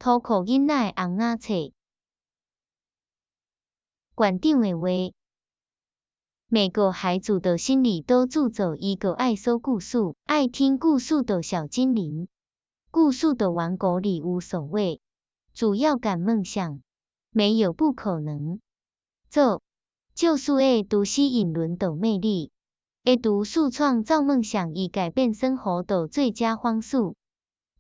塗苦囡仔的尪仔冊。館長的話：每個孩子的心裡都住著一個愛說故事、愛聽故事的小精靈。故事的王國裡無所謂，只要敢夢想，沒有不可能。這就是閱讀吸引人的魅力。閱讀是創造夢想與改變生活的最佳方式。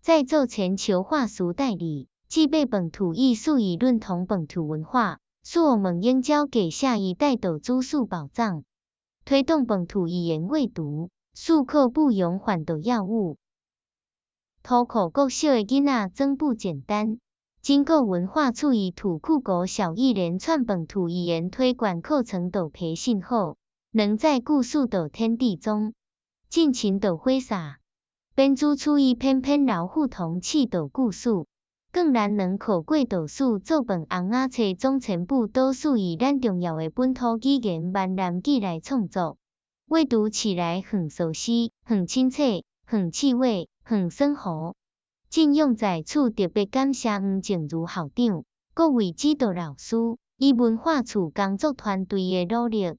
在這全球化時代裡，具備本土意識與認同本土文化，是我們應交給下一代的知識寶藏。推動本土語言閱讀，是刻不容緩的要務。塗苦國小的囡仔真不簡單。經過文化處與塗苦國小一連串本土語言推廣課程的培訓後，能在故事的天地中盡情的揮灑，編織出一篇篇饒富童趣的故事。更難能可貴的是，這本尪仔冊中全部都是以咱重要的本土語言閩南語來創作，閱讀起來很熟悉、很親切、很趣味、很生活。進勇在此特別感謝黃靜如校長、各位指導老師與文化處工作團隊的努力。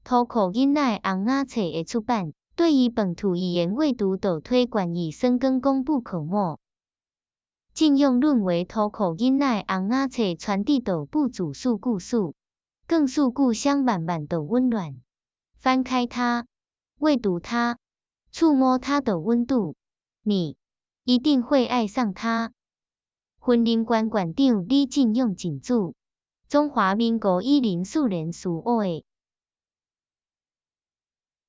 塗苦囡仔的尪仔冊的出版，對於本土語言閱讀的推廣與深耕功不可沒。進勇認為，塗苦囡仔的尪仔冊傳遞的不只是故事，更是故鄉滿滿的溫暖。翻開它，閱讀它，觸摸它的溫度，你一定會愛上它。雲林縣縣長李進勇謹註，中華民國104年4月。